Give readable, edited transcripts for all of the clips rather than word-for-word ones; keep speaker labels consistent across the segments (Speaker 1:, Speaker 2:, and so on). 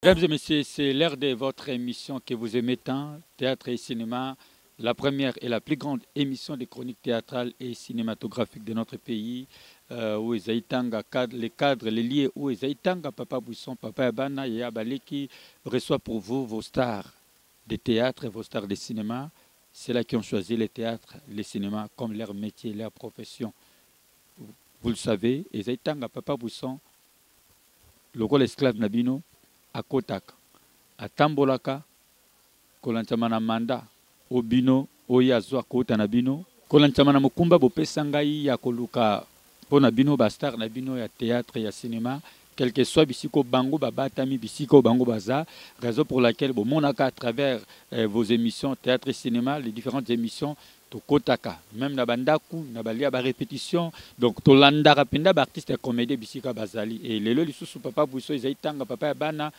Speaker 1: Mesdames et messieurs, c'est l'heure de votre émission que vous aimez tant, Théâtre et Cinéma, la première et la plus grande émission de chroniques théâtrales et cinématographiques de notre pays, où ezali tanga, les cadres, les lieux où ezali tanga, Papa Buisson, Papa Yabana, Yaya Baleki, reçoit pour vous vos stars de théâtre et vos stars de cinéma. C'est là qui ont choisi le théâtre, le cinéma comme leur métier, leur profession. Vous le savez, ezali tanga, Papa Buisson, lokola esclave na bino, akotaka, atambolaka, kolandisama na mandat oyo bino oyo azwa kouta na bino, kolandisama na mokumba bopesa ngai ya koluka mpo na bino ba star na bino ya théâtre, ya cinéma, quel que soit bisiko bango babatami, bisiko bango baza, raison pour laquelle bomonaka à travers vos émissions théâtre et cinéma, les différentes émissions tokotaka même na bandaku na balia ba répétition, donc tolandaka mpenza ba artiste ya comédie bisika bazali. Et lelo lisusu Papa Buisson ezali tanga papa ya bana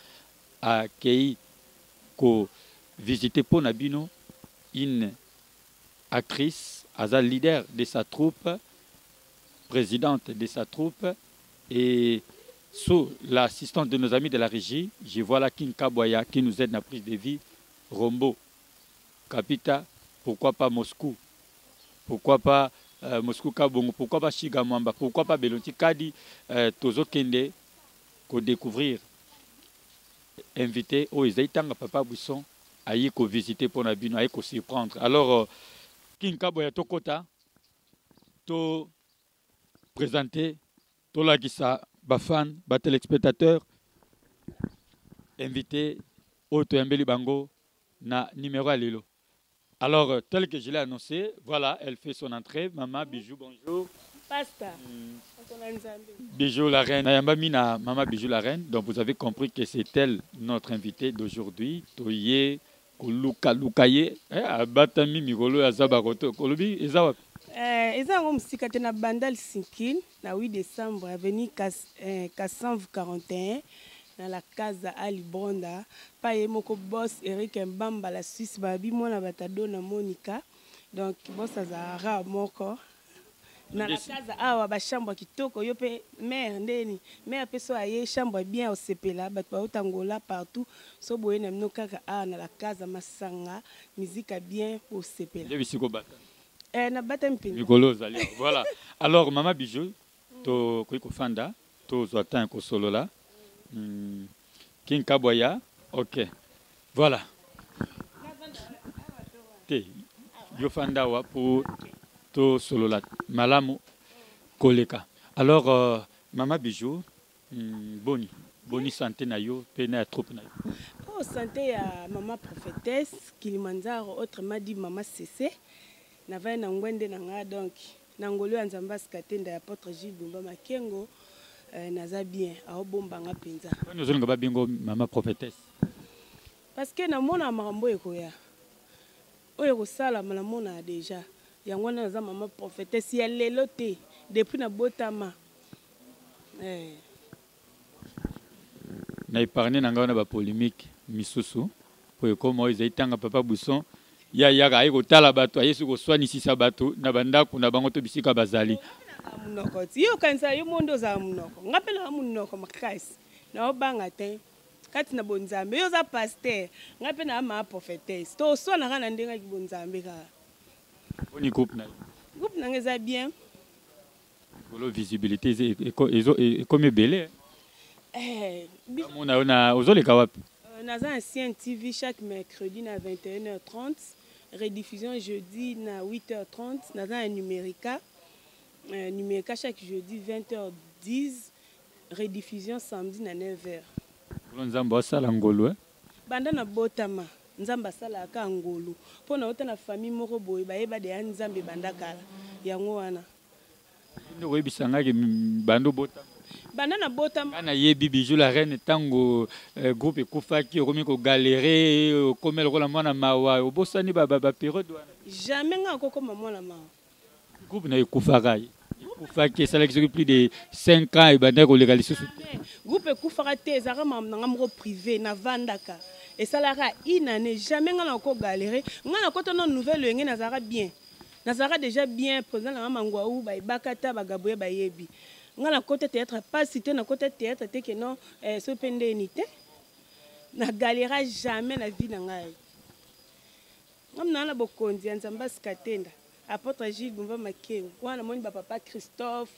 Speaker 1: akei ko visiter mpo na bino une actrice aza leader de sa troupe, présidente de sa troupe, et sous l'assistance de nos amis de la régie, je vois là King Kaboya qui nous aide dans la prise de vie, Rombo, Kapita, pourquoi pas Moscou, pourquoi pas Moscou Kabongo, pourquoi pas Chiga Mwamba, pourquoi pas Belonti Kadi, Tozo Kende, ko découvrir, invité, oh, ezali tanga Papa Buisson, ayi ko visiter pour na bino, ayi ko surprendre. Alors, King Kaboya tokota, to présenter, tolakisa ba fan, ba téléspectateurs, invité, oyo toyambeli bango na numéro ya lelo. Alors, tel que je l'ai annoncé, voilà, elle fait son entrée. Maman Bijou, bonjour.
Speaker 2: Pasta.
Speaker 1: Bijou la reine. Nayamba mina, Maman Bijou la reine. Donc, vous avez compris que c'est elle, notre invitée d'aujourd'hui. Toye, koluka lukaye. Eh, abatami mikolo ya zaba koto. Kolobi, eza wapi?
Speaker 2: Eza yango mosika te na Bandal Sinkil, na 8 décembre, avenue 441, na la casa Ali Bonda. Pa ye moko boss Eric Mbamba la Suisse, babi mwana batado na Monica. Donc boss azara moko. Na la casa awa ba chambre kitoko yo pe mère ndeni. Mère pe so aye chambre bien osepela, bato ba otangola partout. So boye na mino kaka awa na la casa masanga, musique bien osepela.
Speaker 1: Nde bisiko bata.
Speaker 2: Na bata mpinda.
Speaker 1: Mikolo ozali. Voilà. Alors Mama Bijou, to koki kofanda, to zwa temps kosolola. King Kaboya, OK. Voilà. Te yo fanda wa pour to solola malamu koleka. Alors Mama Bijou, boni, boni santé na yo pe na troupe na yo.
Speaker 2: Oh, santé ya mama prophétesse Kilimanjaro, autrement dit mama Cécé. Na vai na ngwende na nga, donc na ngolo ya Nzambe asikatenda ya apôtre Gilles Bumba Makengo, naza bien, aobomba nga penza.
Speaker 1: Boni ozolinga babengo mama prophétesse?
Speaker 2: Parce que namona makambo ekoya. Oyo ekosalama namona déjà. Yango wana naza mama prophétesse ya lelo te depuis na botama.
Speaker 1: Na épargner na nga na ba polémique misusu po ekoma oyo ezali tanga Papa Buisson ya yaka aye kotala bato, aye soki koswanisisa bato na bandako na bango to bisika bazali.
Speaker 2: Monoko ti yo kanisa yo mondo ozala monoko, nga mpe na monoko makasi na obanga te kati na bonzambe. Yo oza pasteur, nga mpe na ma prophétesse, to oswanaka na ndenge ya bonzambe kaka.
Speaker 1: Boni groupe na yo?
Speaker 2: Groupe na nga eza bien.
Speaker 1: Kolo visibilité ekomi ebele. Mona yo na ozoleka wapi?
Speaker 2: Naza na Cien TV chaque mercredi na 21h30, rediffusion jeudi na 8h30. Naza na Numérica. Numérica chaque jeudi 20h10, rediffusion samedi na 9h.
Speaker 1: Kolo Nzambe asala ngolu, eh?
Speaker 2: Banda na botama, Nzambe asalaka ngolu. Mpo na ota na famille moko boye bayeba de ya Nzambe banda kala. Yango wana.
Speaker 1: Nde koyebisa ngai ke banda obotama.
Speaker 2: Banda na botama.
Speaker 1: Nga nayebi Bijou la reine ntango groupe ekufaki, okomi kogalere, okomi lokola mwana mawa, obosani ba période wana.
Speaker 2: Jamais nga okokoma mwana mawa.
Speaker 1: Groupe na ekufaka. Ekufaki esalaki soki plus de 5 ans ebandaki koleka lisusu te.
Speaker 2: Groupe ekufaka te, ezalaka makambo na nga moko privé, navandaka. Esalaka une année, jamais nga na kogalere. Nga nakota na nouvelle oyenge nazalaka bien. Nazalaka déjà bien, président na nga Mangwaou, ba ebakata, ba Gabriel bayebi. Nga nakota théâtre pasi te, nakota théâtre te ke non, so pe ndeni te. Na galera jamais na vie na ngai. Ngam na na bokonzi ya Nzambe Asikatenda, Apotre Gilles Bumba Makengo, wana namoni ba papa Christophe.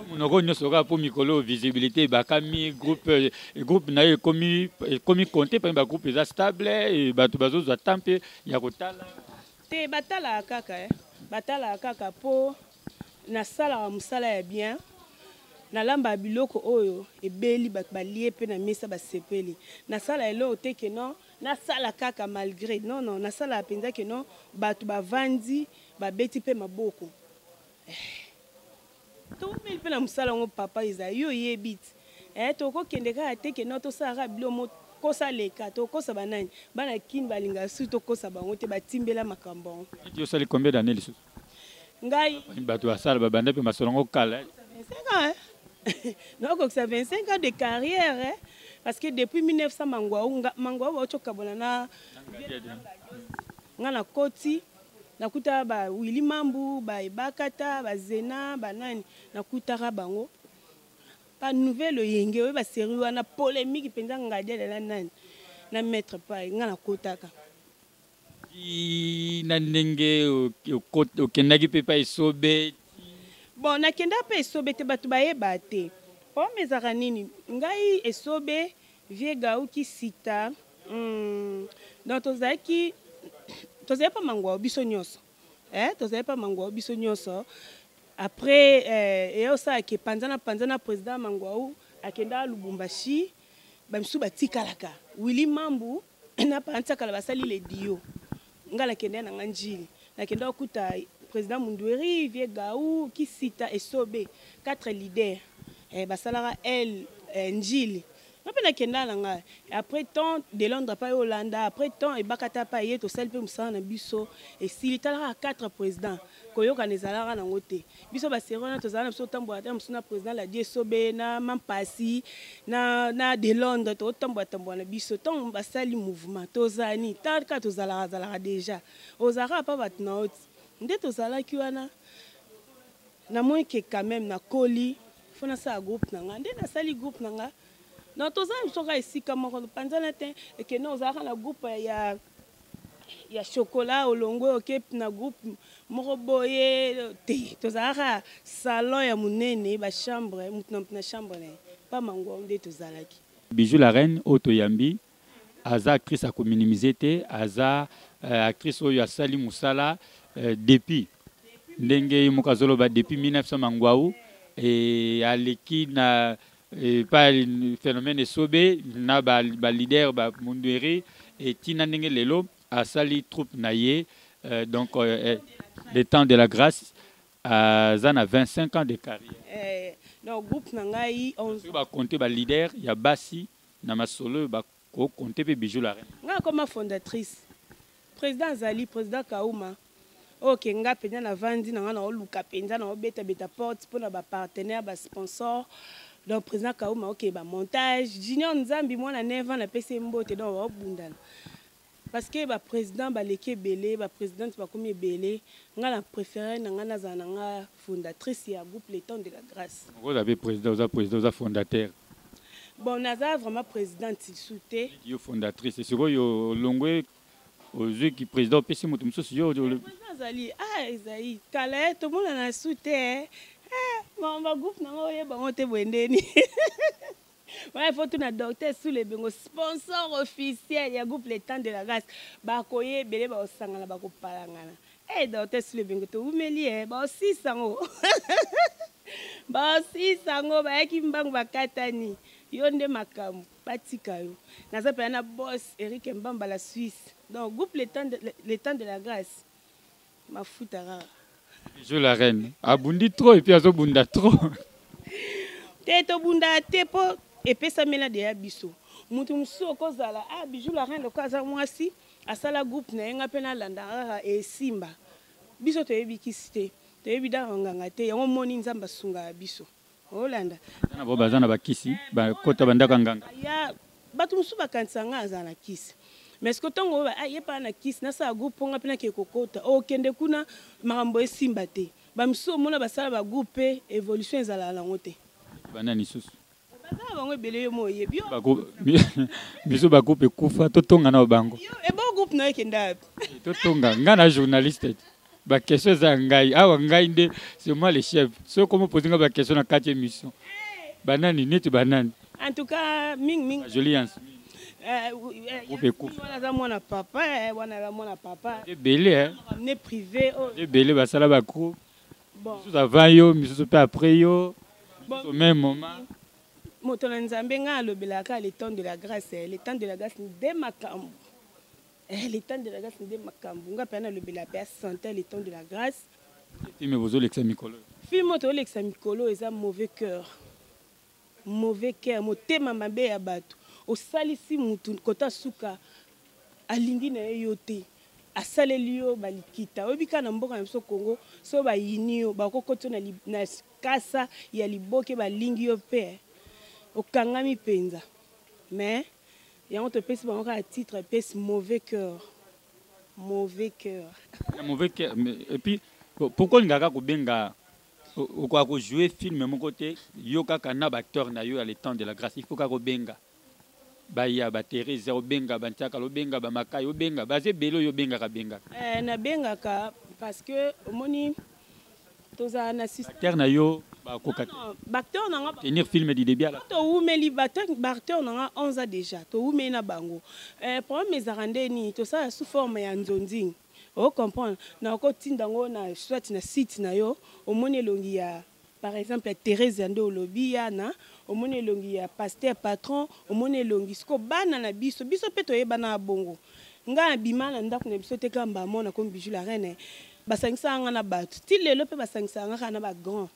Speaker 1: Monoko nyonso kaka mpo mikolo visibilité ebakami, groupe na ye ekomi compte parmi ba groupe eza stable, bato bazozwa temps mpe ya kotala.
Speaker 2: Te, batalaka kaka, batalaka kaka mpo nasalaka mosala ya bien. Nalambaka biloko oyo ebeli bato balie mpe na mesa basepeli. Nasala eloko te ke non nasala kaka malgré, non non, nasalaka mpenza ke non bato bavandi babeti mpe maboko. Tobeli mpe na mosala yango papa eza yo oyebi ti. Tokokende kaka te ke non tosalaka biloko mo kosa leka, tokosa banani bana kini balingaka su tokosa bango te, batimbela makambo yango.
Speaker 1: Yo osali combien d'année lisusu?
Speaker 2: Ngai
Speaker 1: bato basala babanda mpe masolo yango kala.
Speaker 2: 25 ans, hein? Nakokisa 25 ans de carrière, hein? Parce que depuis 1900 Mangwaou, Mangwaou bauti kokabwana na nga na koti, nakuta ba Willy Mambu, ba Ebakata, ba Zena, ba nani, nakutaka bango. Ba nouvelle oyenge oyo ba série wana polémique mpenza Ngadiadia na nani na maître pai nga nakotaka.
Speaker 1: Na ndenge okendaki mpe pa Esobe?
Speaker 2: Bon, nakenda mpe Esobe te, bato bayeba te. Problème ezalaka nini? Ngai Esobe, vie Gauki Sita, donc tozalaki mpa Mangwao biso nyonso, tozalaki mpa Mangwao biso nyonso. Après eya osalaka epanzana panzana, président Mangwao akendaka Lubumbashi, bamisusu batikalaka. Willy Mambu na Pantsakala basali le dio. Ngai nakende na nga Njili, nakenda kokuta président Mundueri, vie Gau Kisita, Esobe, quatre leaders, basalaka el Njili. Nga mpe nakenda na ngai. Après temps de Londres pa ye olanda, après temps Ebakata pa ye, tosali mpe mosala na biso esili. Talaka quatre président, koyokana ezalaka nango te. Biso baseri wana tozala na biso, totambola ta mosusu na président Ladi Esobe na Mampasi na de Londres, totambola tambola na biso. Ntango basali mouvement, tozani kaka tozalaka zalaka déjà, ozalaka pa bato na oti nde tozalaki wana. Namoni ke quand même nakoli, fo nasala groupe na nga, nde nasali groupe na nga. Donc toza na biso kaka esika moko, panzana te. Ekende ozalaka na groupe ya chocolat, olongwe oke na groupe moko boye te. Tozalaka salon ya monene, bachambre, mutu na mutu na chambre na ye pa Mangwa nde tozalaki.
Speaker 1: Bijou la Reine oyo toyambi aza actrice akominimize te, aza actrice oyo asali mosala depuis ndenge ye moko azoloba, depuis 1900 Mangwau, e aleki na pa phénomène Esobe na baleader ba Mundueri, etina ndenge lelo asali troupe na ye, donc Le Temps de la Grâce. Aza na 25 ans de carrière.
Speaker 2: Donc groupe na ngai
Speaker 1: 11. Bakonte baleader ya basi na masolo, bakokonte mpe Bijou la Reine.
Speaker 2: Ngai akoma fondatrice, président azali président Kauma. Oyo nga mpenza navandi na ngai, naoluka mpenza, naobetabeta porte mpona bapartenaire, basponsor. Donc président Kauma oke bamontage, Junior Nzambi mwana 9 ans, napesi ye mbote. Donc baobundana parce que baprésident baleki ebele, baprésidente bakomi ebele. Ngai na préféré na ngai nazala na nga fondatrice ya groupe Le Temps de la Grâce.
Speaker 1: Oza mpe président, oza président, oza fondateur.
Speaker 2: Bon, naza vraiment présidente lisu te.
Speaker 1: Yo fondatrice, sikoyo olongwe, ozwiki président, opesi moto mosusu yo.
Speaker 2: Président azali, ah, ezali kala, tomonana su te. Bagroupe nango oyeba yango te boye ndeni. Ouais, faut tuna docteur Sule Bengo, sponsor officiel ya groupe Le Temps de la Grâce. Bakoye ebele, baosangana, bakopalangana. Docteur Sule Bengo, toumeli e baosisa yango, baosisa yango, bayaki mbangu, bakatani yo nde makambo batika yo. Naza mpenza na boss Eric Mbamba la Suisse. Donc groupe Le Temps de la Grâce, mafuta kaka.
Speaker 1: Bijou la Reine abundi trop et puis azobunda trop.
Speaker 2: Te, tobunda te mpo epesamela deya biso. Moto mosusu okozala, ah, Bijou la Reine lokola aza mwasi, asala groupe na ye, nga mpe nalanda kaka esimba. Biso toyebi kisi te, toyebi daka nganga te. Yango moni Nzambe asungaka biso, olanda.
Speaker 1: Na bo baza na bakisi, bakota bandako ya nganga.
Speaker 2: Ya bato mosusu bakanisa nga aza na kisi, mais ce que ntongo oyo ye paa na kisi, nasala groupe mpo nga mpe nake kokota, okende kuna makambo esimba te. Bamisusu omona basala bagroupe mpe évolution ezalaka nango te.
Speaker 1: Banani lisusu?
Speaker 2: Baza na bango ebele, yo mo oyebi yo.
Speaker 1: Biso bagroupe ekufa, totonga na bango.
Speaker 2: Yo ebo groupe na yo ekenda wapi?
Speaker 1: Totonga. Ngai na journaliste, baquestion eza ya ngai awa. Ngai nde, c'est moi le chef. Soki omopose nga baquestion na kati émission, banani neti banani?
Speaker 2: En tout cas, mingi mingi.
Speaker 1: Joli Yans.
Speaker 2: Groupe ekufa. Wana aza mwana papa, wana aza mwana papa.
Speaker 1: Ebele.
Speaker 2: Ne privé oyo.
Speaker 1: Ebele basala bagroupe.
Speaker 2: Bon.
Speaker 1: Misusu avant yo, misusu mpe après yo, misusu au même moment.
Speaker 2: Moto na Nzambe, ngai alobelaka le temps de la grâce, le temps de la grâce nde makambo. Le temps de la grâce nde makambo. Ngai mpe nalobela mpe asante le temps de la grâce.
Speaker 1: Film bozolekisa mikolo?
Speaker 2: Film oyo tozolekisa mikolo eza Mauvais cœur. Mauvais cœur, motema mabe ya bato. Osalisi mutu kota suka, alingi na ye yo te, asaleli yo balikita. Oyebi kaka na mboka na biso Congo, so bayini yo, bakokoti yo na kasa ya liboke, balingi yo mpe okangami mpenza. Mais yango topesi bango kaka titre, epesi Mauvais cœur, Mauvais cœur.
Speaker 1: Mauvais cœur. Et puis pourquoi olingaka kobenga, okoka kojouer film moko te yo kaka na baacteur na yo ya Le temps de la grâce? Il faut kaka kobenga baya baTherese, obenga bantiakala, obenga bamakai, obenga baza ebele oyo obengaka bengaka.
Speaker 2: Nabengaka parce que omoni tozala na
Speaker 1: acteur na yo bakoka te.
Speaker 2: Baacteur na nga
Speaker 1: tenir film du début à la
Speaker 2: Towumeli, baacteur na nga 11 ans déjà towumeli na bango. Problème ezalaka nde nini? Tosala sous forme ya nzonzing, ocomprendre? Na okotinda yango na soit na site na yo, omoni elongi ya, par exemple, ya Thérèse nde olobi yana, omoni elongi ya pasteur patron, omoni elongi. Siko bana na biso, biso mpe toyebana bongo. Ngai abima na ndako na biso te, kamba mona komi Bijou la Reine, basangisaka nga na bato ti lelo mpe basangisaka nga kaka na bagrand,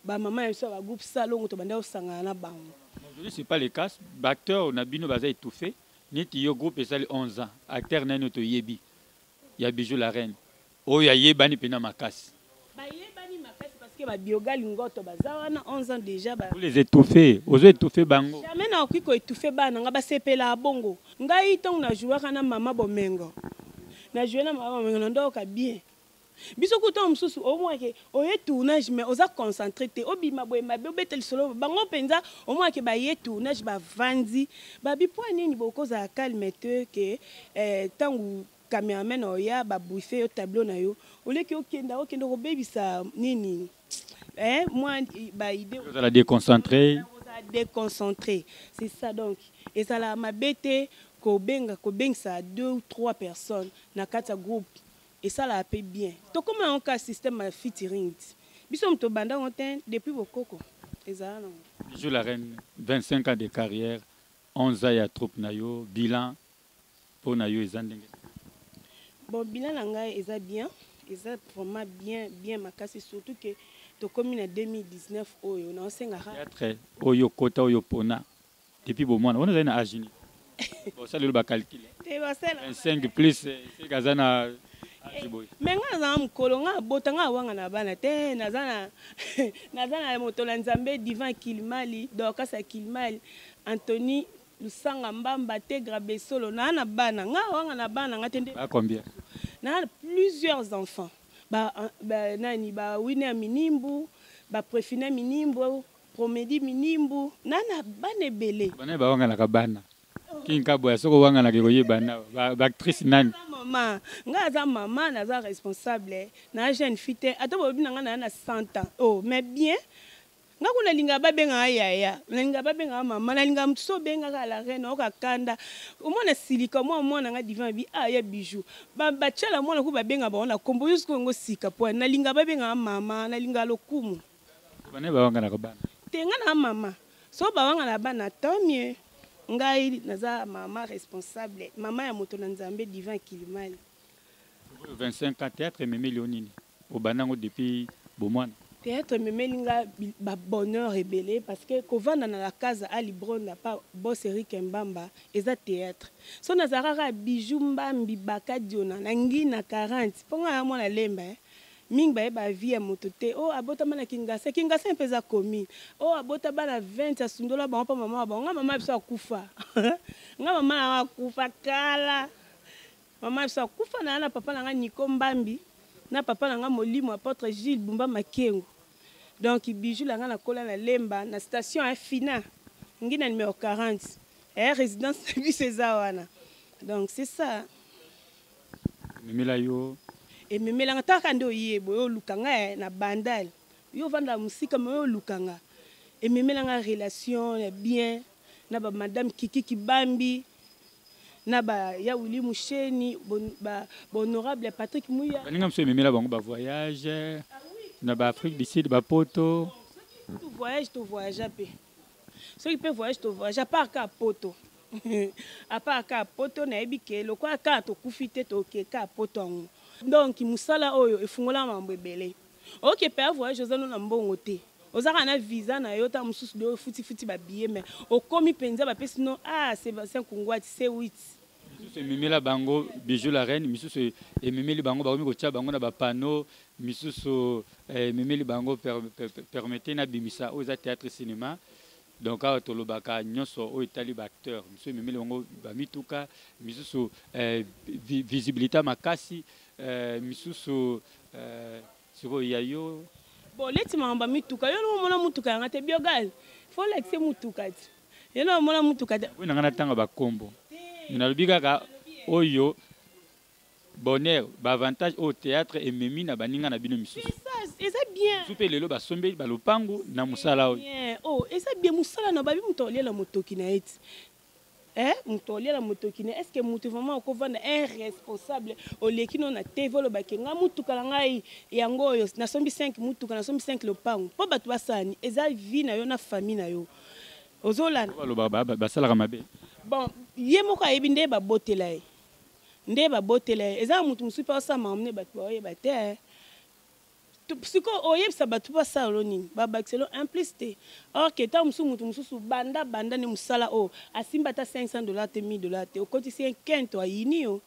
Speaker 2: bamama ya biso ya bagroupe Salongo, tobanda kosangana na bango.
Speaker 1: Aujourd'hui c'est pas le cas. Baacteur na bino baza étouffé. Neti yo, groupe esali 11 ans, acteur nani toyebi ya Bijou la Reine oyo ayebani mpena makasi?
Speaker 2: Bayebani makasi parce que babiogali ngoto baza wana 11 ans déjà ba.
Speaker 1: Vous les étouffez, ozo étouffe bango.
Speaker 2: Jamais nakoki koétouffe bana nga, basepela bongo. Ngai ntango najouaka na mama Bomengo, najoue na mama Bomengo na ndoka bien. Biso kuta mosusu omwake oye tournage, mais oza concentré te, obima boye mabe, obeta lisolo. Bango mpenza omwake baye tournage, bavandi, babi mpo nini bokozala calme te? Ke ntango cameraman oya, babriefe yo tableau na yo, oleki okenda, okende kobebisa nini, mwa baidée.
Speaker 1: Ozala déconcentré.
Speaker 2: Ozala déconcentré, c'est ça. Donc ezala mabe te kobenga, kobengisa deux ou trois personnes na kati ya groupe esalaka mpe bien. Tokóma yango kaka système ya featuring. Biso moto obanda yango te, depuis bokoko ezala nango.
Speaker 1: Bijou la Reine, 25 ans de carrière, 11 ans ya troupe na yo, bilan mpo na yo eza ndenge?
Speaker 2: Bon, bilan na ngai eza bien, eza vraiment bien, bien makasi, surtout ke tokómi na 2019 oyo naosengaka.
Speaker 1: Théâtre oyo kota, oyo pona depuis bomwana wana, ozali na âge nini? Osala bacalcul.
Speaker 2: Te, basala.
Speaker 1: 25 plus seka aza na âge boye.
Speaker 2: Me ngai nazala mokolo, ngai abota, ngai awanga na bana te. Naza na moto na Nzambe divin Kilimali, Dorcas ya Kilimali, Antony Lusanga, Mbamba Tegra, Besolo. Naa na bana, ngai awanga na bana nga te nde.
Speaker 1: Ba combien?
Speaker 2: Naa na plusieurs enfants, ba, ba nani, ba Winer Minimbu, ba Prefina Minimbu, Promedi Minimbu. Naa na bana ebele.
Speaker 1: Bana bawanganaka bana kinka boya, soki owanganaka ekoyeba baactrice nani?
Speaker 2: Mama, ngai aza mama, naza responsable na jeune fille te. Ata bolobi na ngai naa na 100 ans, oh, mais bien nga kuna nalingaka babengaka yaya, nalingaka babengaka mama, nalingaka motu so obengaka la Reine, oyoka kanda, omwana silika, mwa mwana nga divin abi ah ya Bijou, batiala mwana ku babengaka bango na kombo yo sikoyo yango sika po nalingaka babengaka mama, nalingaka lokumu.
Speaker 1: Bana bawanganaka bana?
Speaker 2: Te, nga na mama, so bawangana bana, tant mieux. Ngai naza mama responsable, mama ya moto na Nzambe divin Kilimali.
Speaker 1: 25 ans, théâtre ememeli yo nini? Obanda yango depuis bomwana.
Speaker 2: Théâtre ememeli nga babonheur ebele, parce que kovanda na la casa Ali Bronda pa boss Erik Mbamba eza théâtre. So nazalaka kaka Bijou Mbambi Bakadiona na ngi na 40, mpo nga ya mwana Lemba, eh. Mingi bayeba vie ya moto te. Oyo abotama na Kingasa, Kingasa mpe eza commune. Oyo abota bana 20, asundola bango mpo mama wa bango. Nga mama biso akufa, nga mama nanga akufa kala. Mama biso akufa na na papa na nga Niko Mbambi, na papa na nga molimo apôtre Gilles Bumba Makengo. Donc bijou la nga nakola na Lemba na station ya Fina ngi na numéro 40 eh, résidence na biso eza wana. Donc c'est ça.
Speaker 1: Ememela yo.
Speaker 2: Ememela nga taka nde oye boye oluka nga eh, na Bandal. Yo ovanda mosika me oyo oluka nga. Ememela nga relation ya bien na ba madame Kiki Kibambi na ba ya Willy Musheni ba honorable Patrick Muya.
Speaker 1: Baninga mosusu ememela bango ba voyage na ba Afrique du Sud, ba poto.
Speaker 2: To voyage to voyage pe. Soki pe voyage to voyage à part ka poto. À part ka poto nayebi ke lokola ka tokufi te toke ka poto yango. Donc mosala oyo efungola mambo ebele. Oke pe voyage oza no na mbongo te. Ozaka na visa na yo ta mosusu de ofuti futi ba billet mais okomi penza bapesi no ah Sébastien Kungwati C8.
Speaker 1: Misusu ememela bango Bijou la reine, misusu ememeli bango bakomi kotia bango na ba panneau, misusu ememeli bango permettez na bimisa oyo eza théâtre cinéma. Donc awa tolobaka nyonso oyo etali ba acteur, misusu ememeli bango ba mituka, misusu visibilité makasi, misusu sikoyo ya yo.
Speaker 2: Bon leti makambo ya mituka yo no mona mutuka yanga te biogal faut lakise mutuka ti yo no mona mutuka te.
Speaker 1: Oyo nanga natanga bakombo nalobi kaka oyo bonheur ba avantage au théâtre ememi na baninga na bino misusu.
Speaker 2: Eza bien.
Speaker 1: Misusu pe lelo basombeli balopangu na mosala oyo.
Speaker 2: Bien. Oh eza bien mosala na babi moto oliela motoki na ye ti. Eh, moto oliela motoki na est-ce que moto vraiment okovanda un responsable oleki no na TV olobaki nga mutuka na ngai yango oyo nasombi 5 mutuka nasombi 5 lopango po bato basala ni eza vie na yo na famille na yo ozolanda.
Speaker 1: Baloba basalaka mabe.
Speaker 2: Bon ye moko ayebi nde babotela ye nde babotela ye eza moto mosusu mpe asala makambo nde bato baoyeba te. Sikoyo oyebisa bato basala lo nini babakiselo un plus te or ke ntango mosusu moto mosusu banda banda nde mosala oyo asimba ata $500 te $1000 te okotisi ye kento ayini yo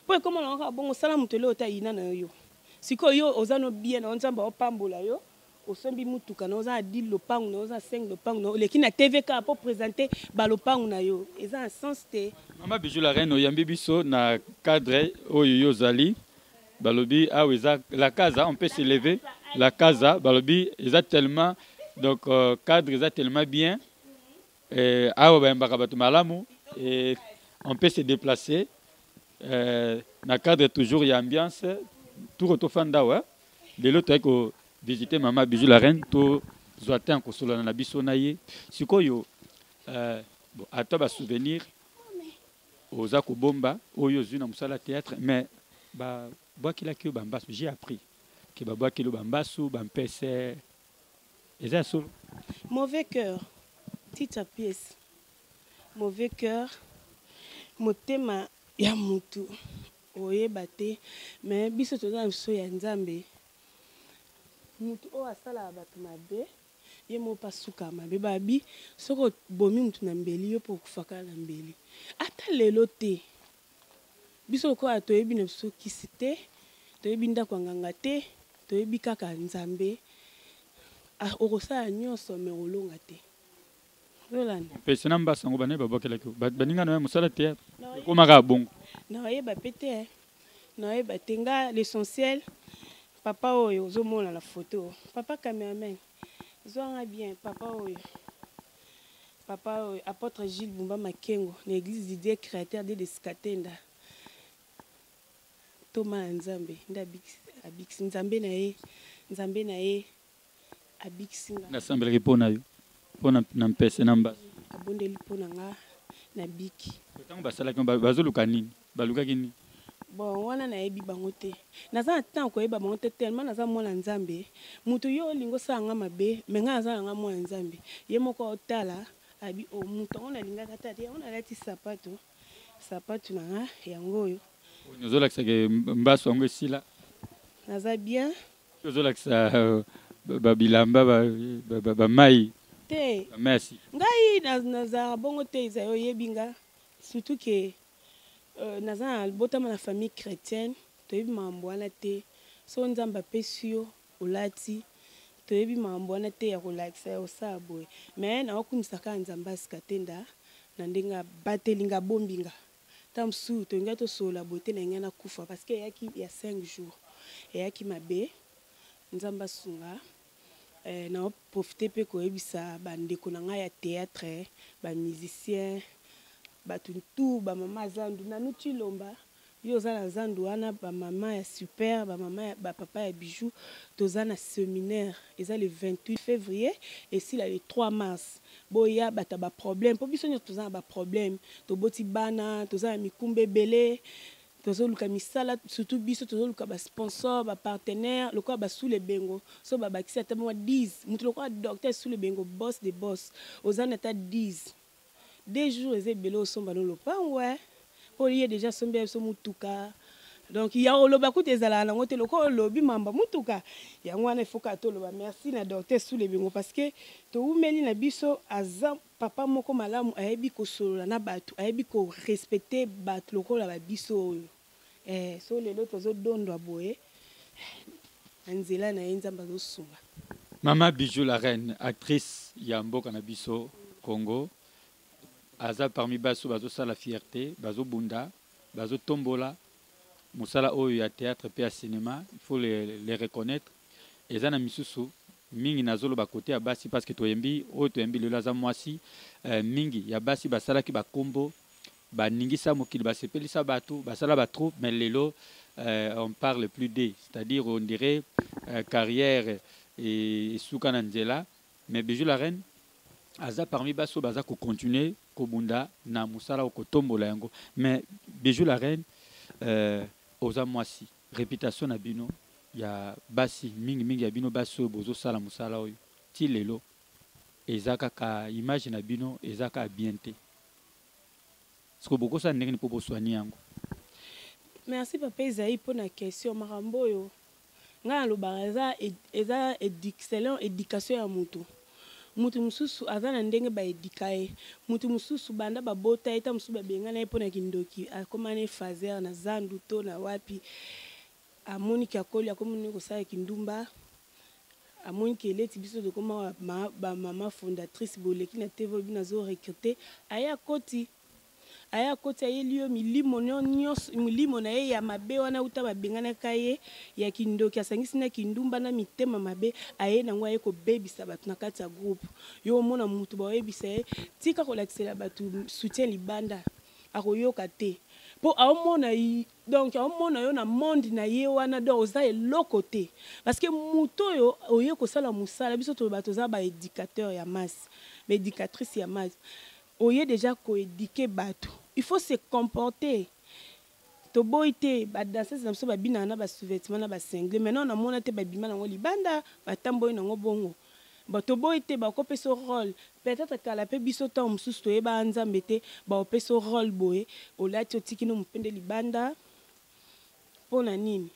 Speaker 2: mpo ekóma na kaka bongo osala moto eloko te ayina na yo. Sikoyo yo oza no bien na Nzambe aopambola yo osombi mutuka na oza na 10 lopango na oza na 5 lopango na oleki na TV kaka mpo présenter balopango na yo eza na sens te.
Speaker 1: Mama Bijou la reine oyambi biso na cadre oyo yo ozali. Balobi ah eza la casa on peut se lever la casa balobi eza tellement donc cadre eza tellement bien awa bayambaka bato malamu et on peut se déplacer na cadre toujours ya ambiance tour tofanda wa lelo toyaki ko visiter mama Bijou la reine to zwa temps kosolana na biso na ye sikoyo bon ata ba souvenir oza kobomba oyo ozwi na mosala théâtre mais ba bwakilaki yo bambasu. J'ai appris que ba bwakilo bambasu bampese eza solo.
Speaker 2: Mauvais cœur titre pièce mauvais cœur motema ya mutu oyeba te mais biso toza na biso ya Nzambe mutu oyo asalaka bato mabe ye moko mpe asuka mabe babi soki obomi mutu na mbeli yo mpe okufaka na mbeli ata lelo te biso lokola toyebi na biso kisi te toyebi ndako ya nganga te toyebi kaka Nzambe okosala nyonso me olonga te.
Speaker 1: Mpese na mbasa yango banaye babwakelaki baninga na yo mosala te ekomaka bongo.
Speaker 2: Nayeba pe te nayeba te nga l'essentiel papa oyo ozomona na photo papa cameraman zwanga bien papa oyo apôtre Gilles Bumba Makengo na église du Dieu créateur de Skatenda Thomas ya Nzambe nde abikisi Nzambe na ye abikisi nga.
Speaker 1: Nasambelaki mpo na yo mpo na mpese na mbasa
Speaker 2: abondeli mpo na nga na biki.
Speaker 1: Ntango basalaki bazoluka nini balukaki nini?
Speaker 2: Bon wana nayebi bango te naza na temps koyeba bango te tellement naza mwana Nzambe mutu yo olingi osala nga mabe me nga naza nanga mwana Nzambe ye moko otala abi o mutu yango nalingaka ta te yango nalati sapato sapato na nga yango oyo.
Speaker 1: Ozolakisa ke mbasu yango esila.
Speaker 2: Naza bien.
Speaker 1: Ozolakisa babilamba bamai
Speaker 2: te.
Speaker 1: Merci.
Speaker 2: Ngai nazalaka bongo te ezali oyebi nga surtout ke naza na botama na famille chrétienne toyebi makambo wana te so Nzambe apesi yo olati toyebi makambo wana te ya kolakisa ya kosala boye mais naokumisa kaka Nzambe asika te nda na ndenge abateli nga abombi nga ta mosusu tolingai tosolola boye te na ngai nakufa parce que eyaki ya 5 jours eyaki mabe Nzambe asunga. Na profite mpe koyebisa bandeko na ngai ya théâtre, bamusicien, bato tu, bamama zandu, Nanu Chilomba, yo oza na zandu wana, bamama ya super, bamama ya bapapa ya Bijou. Toza na séminaire, eza le 28 février, esila le 3 mars. Boya, bato ya baproblème, mpo biso nyonso toza na baproblème. Toboti bana, toza na mikumba ebele, tozoluka misala, surtout biso tozoluka basponsor, bapartenaire lokola Basula Ebengo. So babakisi ata mwa 10 moto lokola docteur Sula Ebengo, boss de boss, oza na ata 10 2 jours, eza ebele. Osomba no lopango mpo ye déjà asombi ya biso mutuka. Donc ya oloba kuta ezalaka nango te, lokola olobi mamba mutuka yango wana efoka. Toloba merci na docteur Sula Ebengo, parce que toumeli na biso. Aza papa moko malamu, ayebi kosolola na bato, ayebi korespecte bato lokola babiso oyo. So lelo tozodondwa boye na nzela na ye, Nzambe azosunga.
Speaker 1: Mama Bijou la Reine, actrice ya mboka na biso Congo, aza parmi baso bazosala fierté, bazobunda, bazotombola mosala oyo ya théâtre mpe ya cinéma. Il faut les reconnaître. Eza na misusu mingi, nazoloba côté ya basi, parce que toyembi oyo toyembi lelo aza mwasi. Mingi ya basi basalaki bakombo, baningisa mokili, basepelisa bato, basala batroupe, mais lelo on parle plus d'eux, c'est-à-dire on dirait carrière esuka na nzela. Mais Bijou la Reine aza parmi baso baza kocontinue kobunda na mosala kotombola yango. Mais Bijou la Reine, oza mwasi, réputation na bino ya basi, mingimingi ya bino basi oyo bozosala mosala oyo ti lelo, eza kaka image na bino eza kaka bien te. Siko bokosala ndenge nini mpo boswani yango?
Speaker 2: Merci, papa Ezai, mpona question. Makambo oyo ngai nalobaka eza selon éducation ya motu. Motu mosusu aza na ndenge baedika ye, motu mosusu banda babota ye, ta mosusu babengana ye mpona kindoki, akóma na faser na zandu to na wapi, amoniki akoli, akomoni kosala kindumba, amoniki eleti. Biso tokóma bamama fondatrice, boleki na TV, oyo bino azorecrute, aye akoti, aye akoti, ayeli yo milimo nyonso, milimo na ye ya mabe wana uta babenganaka ye ya kindoki, asangisi na kindumba na mitema mabe, aye nango, aye kobebisa bato na kati ya groupe. Yo omona mutu baoyebisa ye tika kolakisela bato soutien libanda, akoyoka te, mpo aomona, donc aomona yo na monde na ye wana, donc oza eloko te. Parce que moto oyo oye kosala mosala, biso toloba toza baéducateur ya masse, baéducatrice ya masse, oye déjà koéduquer bato, il faut se comporter. Toboyi te, badanseuse na biso babinaka na basous-vêtement na basingle. Maintenant namona te babima nango libanda, batamboli nango bongo. Bon, toboyi te, bakopesa rôle peut-être. Kala mpe biso ntango mosusu toyebaka Nzambe te, baopesa rôle boye, olati, otiki no mopende libanda. Mpo na nini?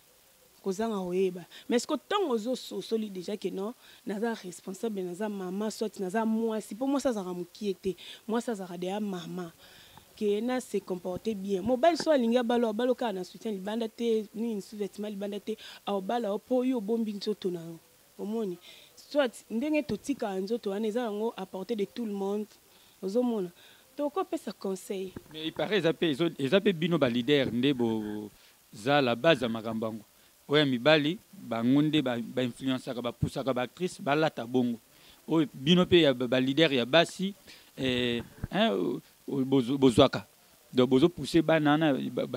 Speaker 2: Kozanga koyeba. Mais ce que ntango ozososoli déjà ke non, naza responsable, naza mama, soit naza mwasi, mpo mwasi azalaka mokie te, mwasi azalaka deya mama, ke na se comporter bien. Mobali so alingi abala, abala kaka na soutien libanda te, nini, sous-vêtement libanda te. Aobala yo mpo oyo obombi nzoto na yo. Omoni, soit ndenge totikaka nzoto wana, eza yango à portée de tout le monde. Ozomona, tokopesa conseil.
Speaker 1: Mais il paraît eza mpe bino baleader nde boza la base ya makambo yango oyo ya mibali. Bango nde bainfluençaka, bapusaka baactrice balata bongo. Oyo bino mpe ya baleader ya basi, hein, bozwaka, donc bozopousse bana wana,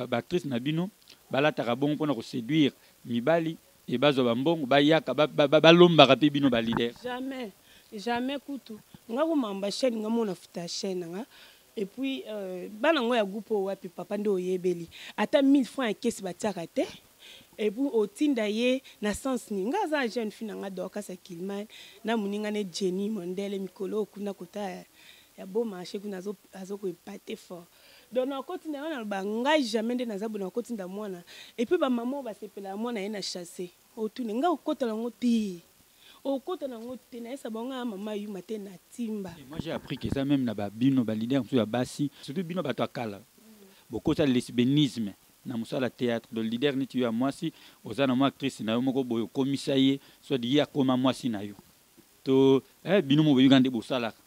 Speaker 1: baactrice na bino balataka bongo mpona koséduire mibali e bazwa bambongo, bayaka balombaka mpe bino baleader.
Speaker 2: Jamais, jamais. Kutu nga komamba chaîne, nga mona futa chaîne nga. Et puis bana ngo ya groupe oyo wapi, papa nde oyebeli ata 1000 francs ya kesi batiaka te. Et puis otinda ye na sens nini? Nga aza jeune fille na nga Dorcas Akilman na moninga ne Jenny Mondele, mikolo kuna kota ya beau marché kuna, azokoepate fort. Donc nakotinda yango, naloba ngai jamais nde naza boye, nakotinda mwana. Et puis bamama oyo basepelaka mwana ye na chasse, otune ngai, okotala yango te, okota nango te. Nayesa bango ya mama yuma te na timba.
Speaker 1: Et moi j'ai appris que eza même na babino baleader mosusu ya basi, surtout bino bato ya kala, bokota lesbianisme na mosala théâtre. Donc leader neti yo ya mwasi, oza na mwa actrice na yo moko boye, okomisa ye, soit ye akoma mwasi na yo to bino mo boyoka nde bosalaka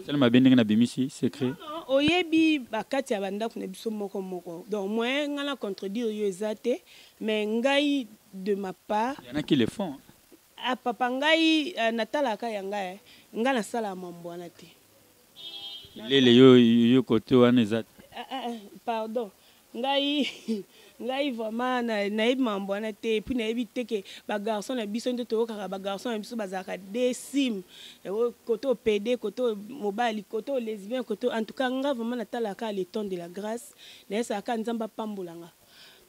Speaker 1: sala mabe ndenge nabimisi secret.
Speaker 2: Non, oyebi bakati ya bandako na biso moko moko. Donc moyen ngai na contredire yo eza te, mais ngai de ma part
Speaker 1: Il y en a qui le font, hein.
Speaker 2: Ah papa, ngai natalaka ya ngai, ngai nasala mambo wana te.
Speaker 1: Lele yo yo kote wana eza te.
Speaker 2: Ah, ah, pardon, ngai vraiment nayebi mambo wana te. Et puis nayebi te ke bagarçon na biso nde toyokaka, bagarçon na biso bazalaka desim, kote opede, kote mobali, kote lesbien, kote. En tout cas, nga vraiment natalaka le temps de la grâce. Nayesaka Nzambe apambolanga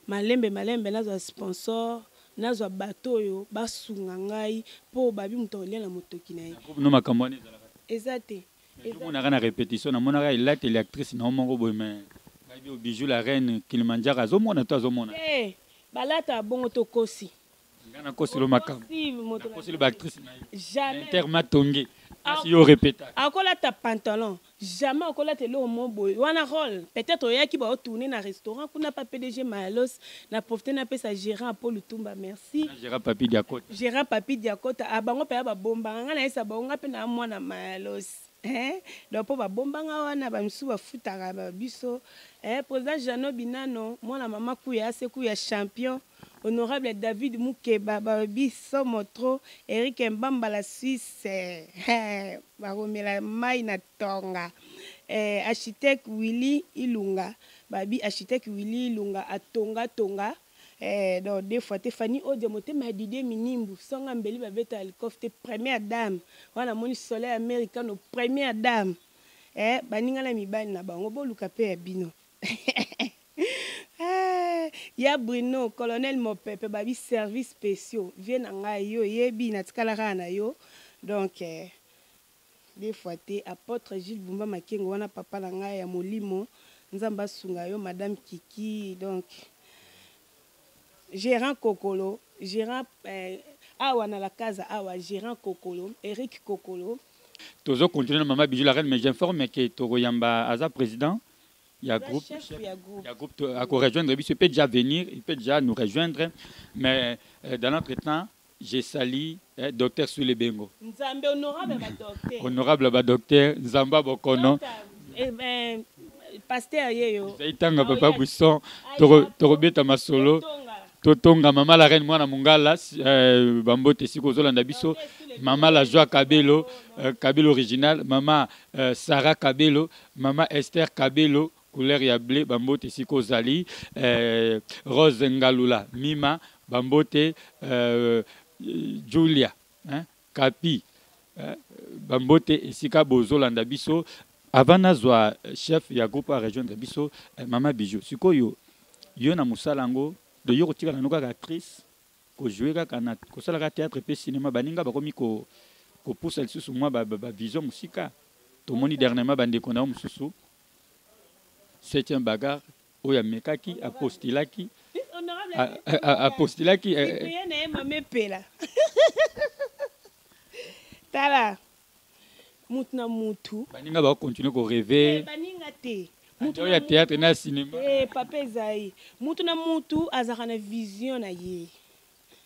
Speaker 2: malembe malembe, nazwa sponsor, nazwa bato oyo basunga ngai, mpo babi moto akolia na motoki na ye.
Speaker 1: No makambo wana ezalaka?
Speaker 2: Eza te.
Speaker 1: Omonaka na répétition, namonaka elateli actrice na yo moko boye, mais ngai Bijou la Reine Kilimanjaro azomona to azomona?
Speaker 2: Te, balata bongo, tokosi.
Speaker 1: Nga nakosilo makambo, nakosilo baactrice na ye.
Speaker 2: Jamais.
Speaker 1: Inter matonge kasi yo répéta.
Speaker 2: Akolata pantalon jamais, akolata eloko mo boye wana. Rôle peut-être oyaki baotourne na restaurant kuna pa PDG Mayalos. Na profite napesa gérant Paul Lutumba merci.
Speaker 1: Gérant Papi Diakota.
Speaker 2: Gérant Papi Diakota, abango mpe ya babombanga nga, nayesa bango nga mpe na mwana Mayalos, hein? Donc mpo babombanga wana, bamisusu bafutaka babiso, eh, président Jano Binano, mwana mama Kuya, ase Kuya champion, honorable David Mukeba, balobi somo trop. Eric Mbamba la Suisse, eh, bakomela mai na tonga, eh, architecte Willy Ilunga, babi architecte Willy Ilunga atonga tonga, eh, donc deux fois te. Fani Odia, motema ya Didie Minimbu, songa mbeli babeta alikof te, première dame wana. Amoni Soleil Americano, première dame, eh, baninga na mibali na bango, boluka mpe ya bino. Eh, ya Bruno colonel Mopepe, babi service spéciaux, vie na ngai, yo oyebi natikala kaka na yo. Donc deux fois te, apôtre Gilles Bumba Makengo wana, papa na ngai ya molimo, Nzambe asunga yo. Madame Kiki, donc gérant Kokolo, gérant awa na la casa awa, gérant Kokolo, Eric Kokolo.
Speaker 1: Tozo continuer na mama Bijou la Reine, mais j'informe que tokoyamba aza président ya groupe.
Speaker 2: Chef ya groupe.
Speaker 1: Ya groupe à rejoindre biso, il peut déjà venir, il peut déjà nous rejoindre, mais dans notre temps, je salue docteur Soule Bengo.
Speaker 2: Nzambe, honorable badocteur.
Speaker 1: Honorable badocteur Nzamba Bokono.
Speaker 2: Eh ben, pasteur ye yo.
Speaker 1: Ezali ntanga papa Buisson, tokobeta masolo, totonga. Mama la Reine, mwana mongala, bambote esika ozolanda biso. Mama la Joie Kabelo, Kabelo original, mama Sarah Kabelo, mama Esther Kabelo, couleur ya bleu, bambote esika ozali. Rose Ngalula Mima, bambote. Julia, hein, Kapi, bambote esika bozolanda biso. Avant nazwa chef ya groupe a rejoindre biso, mama Bijou, sikoyo yo na mosala yango de yo kotikala no kaka actrice, kojouer kaka na kosalaka théâtre mpe cinéma, baninga bakomi kopusa lisusu mwa bavision mosika. Tomoni dernièrement bandeko na yo mosusu, septième bagarre oyo amekaki, apostilaki, apostilaki.
Speaker 2: Cyprien na ye, mama Epela. Tala, mutu na mutu.
Speaker 1: Baninga bakocontinue korêver.
Speaker 2: Baninga te.
Speaker 1: Oyo ya théâtre na cinéma.
Speaker 2: Papa ezali mutu na mutu azalaka na vision na ye,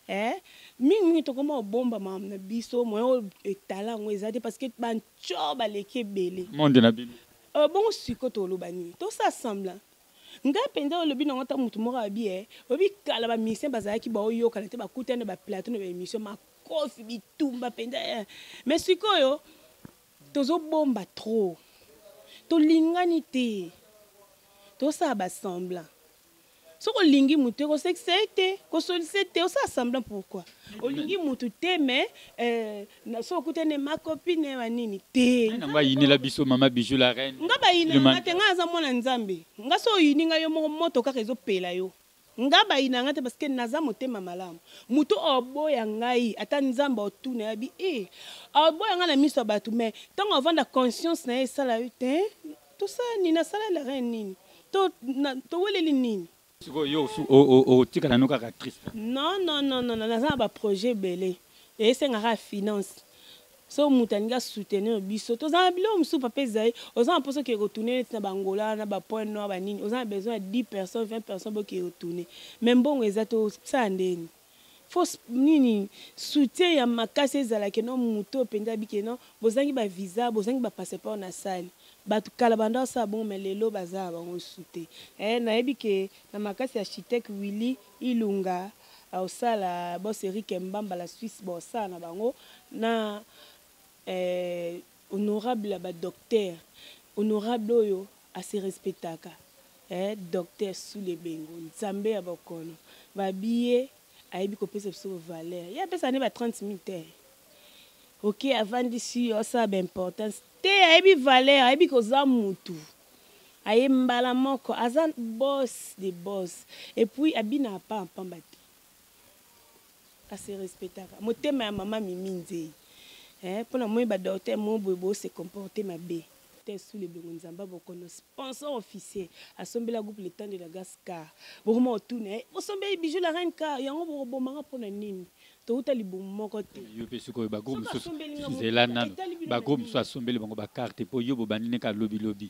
Speaker 2: eh? Mingimingi tokoma kobomba makambo na biso, moyen oyo etala yango eza te, parce que bantio baleki ebele.
Speaker 1: Monde na bino.
Speaker 2: Bongo siko toloba nini? Tosala semblant. Ngai mpenza olobi nango, ata motu moko abi e oyebi kala bamusicien bazalaki baoyokana te, bakutani na baplateau na baémission, makofi, bitumba mpenza, eh. Mais sikoyo tozobomba trop, tolingani te, tosala basemblant. Soki olingi mutu te, kosekisa ye te, kosolisa te, osala semblant. Pourquoi olingi mutu te? Mais soki okutani ma copine banini te.
Speaker 1: Nango ayinela biso mama Bijou la Reine.
Speaker 2: Nga bayinanga te, nga aza mwana Nzambe. Nga so oyini nga, yo moko moto kaka ezopela yo. Nga bayinanga te, parce que naza motema malamu. Motu oboya ngai, ata Nzambe otuna yabi e aboya ngai na miso ya bato, mais ntango avanda, conscience na ye esala yo te. Tosala nini? Asala la Reine nini? Toweleli nini?
Speaker 1: Sikoyo yo otikala no kaka actrice?
Speaker 2: Non, non, non, non, naza na baprojet ebele, esengaka finance. So moto alingi asoutenir biso, toza na biloko mosusu. Papa ezali, oza na mposa okende kotourner neti na bangola, na bapoint noir, banini, oza na besoin ya 10 personnes, 20 personnes, bokende kotourner, mais mbongo eza te. Osala ndeni? Faut nini? Soutien ya makasi ezalaki no moto oyo mpenza abiki no. Bozangi bavisa, bozangi bapasseport na sali. Bato kala banda osala bongo, mais lelo baza na bango su te. Nayebi ke na makasi ya architecte Willy Ilunga. Aosala boss Eric Mbamba la Suisse, baosala na bango na honorable ya badocteur, honorable oyo ase respectaka, docteur Sule Bengo, Nzambe ya bokono babiye, ayebi kopesa biso valeur. Ye apesaka nde ba 30 000 te. Ok, avandisi yo, asala baimportance te, ayebi valeur, ayebi koza mutu aye mbala moko, aza boss de boss. Et puis abinaka pa pamba te, ase respectaka. Motema ya mama Mimi Nzei, mpona moi badocteur mo boye bose comporte mabe te. Sule Bengo, Nzambe bokono, sponsor officiel, asombela groupe Le Temps de la Grâce car. Bokoma otuna bosombeli Bijou la Reine car yango, bokobomanga mpona nini? Touta libumu moko te.
Speaker 1: Yo mpe sikoyo, bagroupe mosusu, nzela nano, bagroupe mosusu asombeli bango bacarte, mpo yo bobandi kaka lobilobi.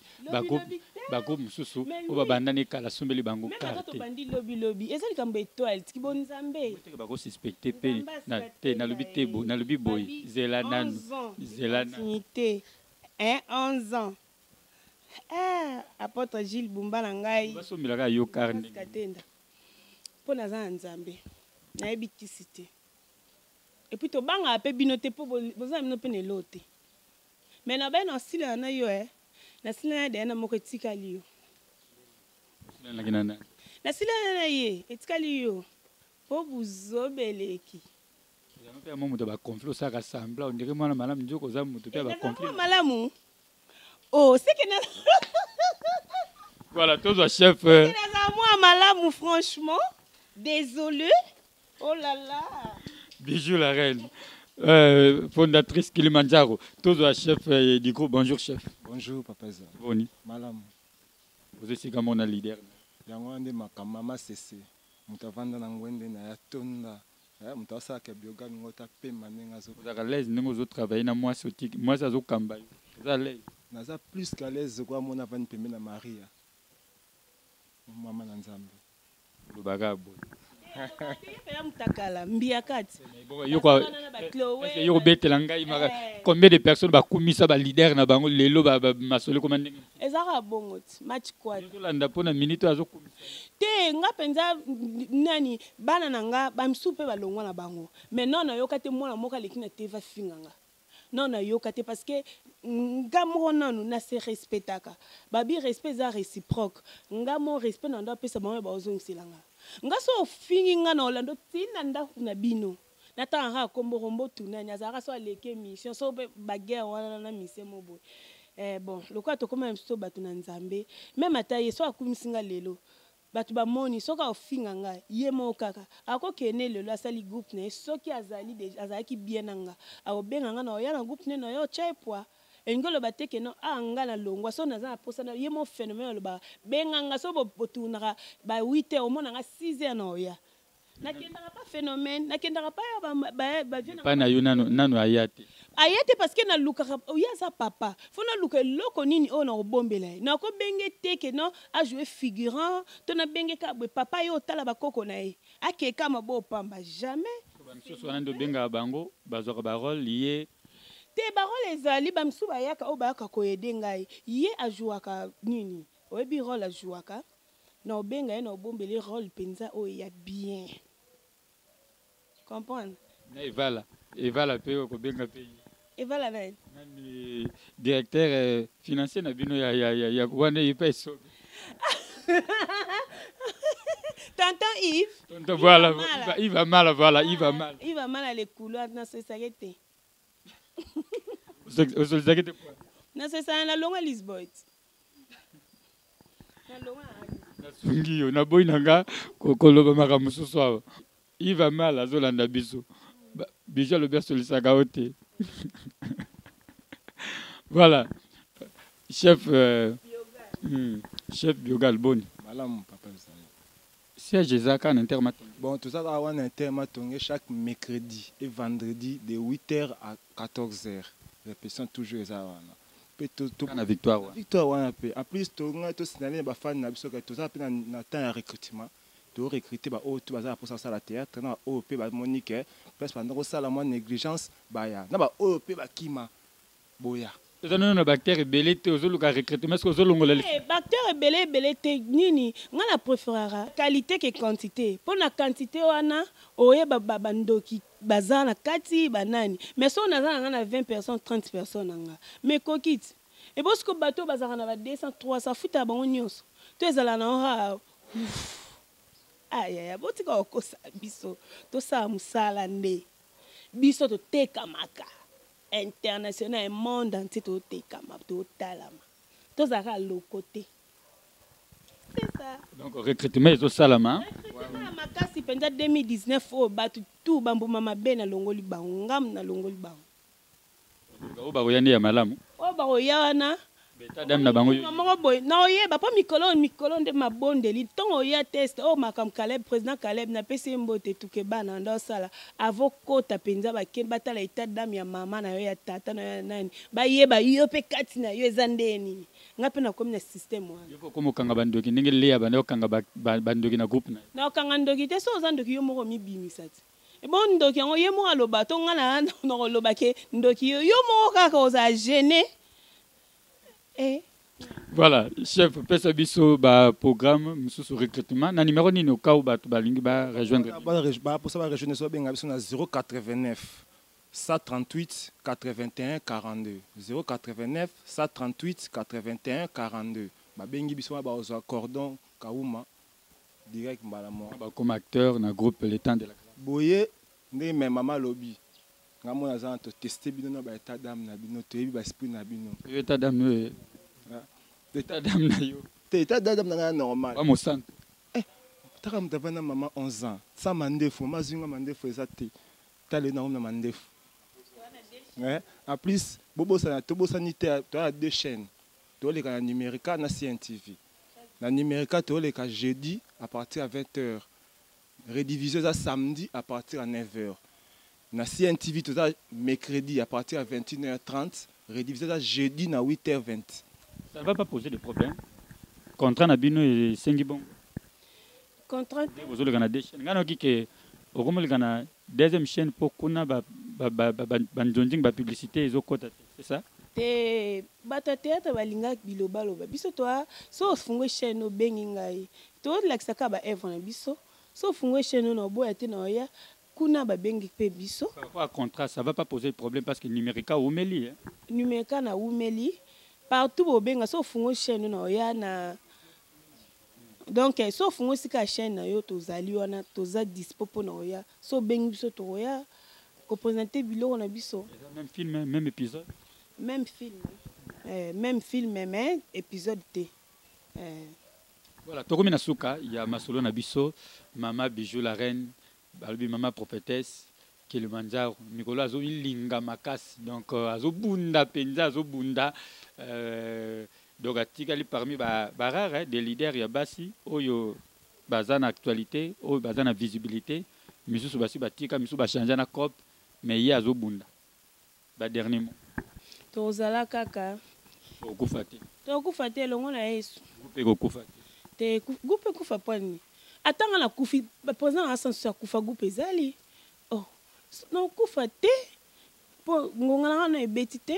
Speaker 1: Bagroupe mosusu oyo babandani kala, asombeli bango carte.
Speaker 2: Tobandi lobilobi, eza likambo étoile tiki bo Nzambe.
Speaker 1: Bakosuspecte mpe te. Nalobi te, nalobi boye, zela nanu, zela
Speaker 2: nanu. Te, 11 ans. Ah, apôtre Gilles Bumba na ngai.
Speaker 1: Basombelaka yo car ndenge?
Speaker 2: Katenda, mpo naza na Nzambe, nayebi kisi te. Et puis tobangaka mpe bino te, mpo boza na bino mpe na elo te. Mais na bai na osilana na yo, nasilana na Dayana moko, etikali yo.
Speaker 1: Osilanaki na nani?
Speaker 2: Nasilana na ye, etikali yo, mpo buzobeleki.
Speaker 1: Yango mpe yamo moto ya baconflit, osalaka semblant ondire mwana malamu, nzoka oza moto mpe ya baconflit.
Speaker 2: Malamu oh, seke na
Speaker 1: Voilà, tozwa chef.
Speaker 2: Naza mwa malamu, franchement désolé, oh là là.
Speaker 1: Bijou la Reine, fondatrice Kilimanjaro. Tozwa chef du groupe. Bonjour chef.
Speaker 3: Bonjour papa Eza.
Speaker 1: Boni?
Speaker 3: Malamu.
Speaker 1: Ozosika mona leader.
Speaker 3: Yango wana nde makambo. Mama Sese, moto avanda na ngwende na ya tonda, moto asalaka bioga ngo ta pema ndenge azo.
Speaker 1: Ozalaka l'aise ndenge ozotravaille na mwasi, otiki mwasi azokamba yo, oza l'aise?
Speaker 3: Naza plus qu'à l'aise kwa mona avandi pembe na Maria, mama na Nzambe.
Speaker 1: Olobaka boye.
Speaker 2: Mpela mutakala mbia kati.
Speaker 1: Yo kobetela ngai combien de personnes bakumisa baleader na bango lelo, masolo ekoma ndenge?
Speaker 2: Ezalaka bongo ti match kwat.
Speaker 1: Tolanda mpona minute oyo azokumisa.
Speaker 2: Te, nga mpenza nani, bana na nga bamisusu mpe balongwa na bango, mais non, nayoka te mwana moko aleki na tv afinga nga. Non, nayoka te, parce que nga moko nanu na se respectaka. Babi respect eza réciproque. Nga mo respect na ndo apesa bango, baozongisela nga. Nga so ofingi nga na olanda ntina ndako na bino, natanga kaka kombo kombo tunani azalaka so aleki émission so mpe baguerre wana na mise mo boye. Bon, lokola tokóma na biso bato na Nzambe, même ata ye so akumisi nga lelo, bato bamoni. Soki aofinga ngai, ye moko kaka akokende. Lelo asali groupe na ye, soki azali azalaki bien na nga, akobenga nga na oya na groupe ne na yo, otya epwa. Elingi oloba te ke no a nga na longwa. So naza na posa na ye mo phénomène, alobaka benga nga. So botournaka ba 8 heures, omona nga 6 heures na oya. Nakendaka pa phénomène, nakendaka pa ya bavie.
Speaker 1: Pa na yo nano, nano aya te.
Speaker 2: Aya te, parce que nalukaka oye aza papa, fo naluka eloko nini oyo nakobombela ye. Nakobenge te ke non, ajoue figurant to nabenge kaka boye papa ye otala bakoko na ye akeka mabo opamba, jamais.
Speaker 1: Bamisusu wana nde obengaka bango, bazwaka barole ye?
Speaker 2: Te, barole ezali, bamisusu bayaka oyo bayaka koaider ngai. Ye ajouaka nini? Oyebi role ajouaka na obenga ye na obombeli role mpenza oyo ya bien comprendre.
Speaker 1: Na evala, evala mpe okobenga mpe ye?
Speaker 2: Evala nani?
Speaker 1: Nani, directeur financier na bino ya wana, ye mpe esobe.
Speaker 2: Tonton Yves.
Speaker 1: Tonton, voilà, Yves Amala, voilà, Yves Amala.
Speaker 2: Yves Amala le couloir, nasosaki te.
Speaker 1: Osolisaki te quoi?
Speaker 2: Nasosana na longwa Lisboy.
Speaker 1: Nasungi yo, naboyi na nga koloba makambo mosusu awa. Yves Amala azolanda biso. Bijou alobi asolisaka yo te. Voilà, chef, chef Biogal, boni?
Speaker 3: Malamu papa Ezali.
Speaker 1: Siège eza kaka na Inter Matonge?
Speaker 3: Bon, toza kaka wana Inter Matonge, chaque mercredi et vendredi de 8h à 14h, répétition toujours eza wana
Speaker 1: mpe. Na Victoire wana?
Speaker 3: Victoire wana mpe. En plus, tongai tosinale na bafani na biso ke toza mpe na temps ya recrutement. Torecrute baoyo to baza na mposa kosala théâtre, na baoyo mpe bamoni ke place banda kosala mwa négligence, baya, na baoyo mpe bakima, boya.
Speaker 1: Toza nano na baacteur ebele te, ozoluka recrutement, soki ozolongola
Speaker 2: Eh, baacteur ebele ebele te nini. Nga na préférera qualité que quantité, mpo na quantité wana oyeba bandoki baza na kati banani. Mais soki naza na nga na 20 personnes, 30 personnes na nga, mais ekoki ti ebosiko bato oyo bazalaka na ba 200, 300, futaka bango nyonso to ezala na kaka. Ayaya, botika kokosa biso, tosala mosala nde biso totekamaka international, monde entier totekama, totalama, tozalaka loko te, c'est ça.
Speaker 1: Donc recrutement ezosalama.
Speaker 2: Recrutement ya makasi mpenza 2019 oyo, bato tu bambuma mabe nalongoli bango, ngamu nalongoli bango.
Speaker 1: Oyo bakoya nde ya malamu.
Speaker 2: Oyo bakoya wana
Speaker 1: état d'âme na bango yo.
Speaker 2: Moko boye na oyeba mpo mikolo mikolo nde mabondeli ntongo oya test oyo makambo. Caleb, président Caleb, napesi ye mbote. Tuke bana nde osala avokota mpenza, bakende batala état d'âme ya mama na yo, ya tata na yo, ya nani, bayeba yo mpe kati na yo eza nde nini. Nga mpe nakomi na système wana.
Speaker 1: Yo okoma okanga bandoki ndenge leya banda okanga bandoki na groupe na ye.
Speaker 2: Na okanga ndoki te. So oza ndoki, yo moko omibimisa ti ebo ndoki yango ye moko aloba to nga na nakoloba ke ndoki yo, yo moko kaka ozala gêné eh.
Speaker 1: Voilà, chef, pesa biso baprogramme mosusu, recrutement na numéro nini okau bato balingi barejoindre?
Speaker 3: Baposa barejoindre so, babenga biso na 089 138 81 42, 089 138 81 42. Babengi biso wana, bazwa cordon Kauma direct mbala moko.
Speaker 1: Bakoma acteur na groupe Le Temps de la
Speaker 3: Boye ndenge me mama alobi, nga mona aza na toteste bino na baétat d'âme na bino, toyebi baesprit na bino.
Speaker 1: Yo, état d'âme oyo, état d'âme na yo?
Speaker 3: Te, état d'âme na ngai normal.
Speaker 1: Wa mosantu.
Speaker 3: Taka moto avanda mama 11 ans sa mandefu, mama azwi nga mandefu eza te, tala nango na mandefu. En plus bobosana, tobosani te, toya na deux chaînes, toleka na Numérica na CNTV. Na Numérica toleka jeudi à partir ya 20 heures, rediffusion eza samedi à partir ya 9 heures. Na CNTV toza mercredi à partir ya 21h30, rediffusion eza jeudi na 8h20.
Speaker 1: Ça ne va pas poser de problème? Contrat na bino esengi bongo?
Speaker 2: Contrat?
Speaker 1: Bozoleka na deux chaînes. Ngai nayoki ke okomoleka na deuxième chaîne mpo kuna banzonzingi, bapublicité ezokɔta te, c'est ça?
Speaker 2: Te, bato ya théâtre balingaka bilobaloba. Biso toa so ofungo chaîne, obengi ngai, tolakisaka baœuvre na biso. So ofungo chaîne oyo na oboya te, na oya kuna, babengi mpe biso.
Speaker 1: Par rapport à contrat, ça va pas poser de problème parce que Numérica umeli, hein?
Speaker 2: Numérica na umeli partout. Bobenga so ofungo chaîne oyo na oya na, donc so ofungo esika ya chaîne na yo, tozali wana, toza dispo mpo na oya. So obengi biso, tokoya koprésente biloko na biso.
Speaker 1: Même film, même épisode?
Speaker 2: Même film, même film, mais épisode te.
Speaker 1: Voilà, tokomi na suka ya masolo na biso. Mama Bijou la reine, balobi mama prophétesse Kilimanjaro, mikolo azolinga makasi, donc azobunda mpenza, azobunda. Donc atikali parmi barare ba des leaders ya basi oyo baza na actualité, oyo baza na visibilité. Misusu basi batika, misusu bachange na cope, mais ye azobunda. Badernier mot?
Speaker 2: Tozala kaka.
Speaker 1: Okufa te.
Speaker 2: Tokufa te elongo na Yesu.
Speaker 1: Mpe kokufa te.
Speaker 2: Te, groupe ekufa mpo nini? Atanga nakufi, président na sansu akufa, groupe ezali. Oh, nakufa te mpo ngonga na nga na ebeti te.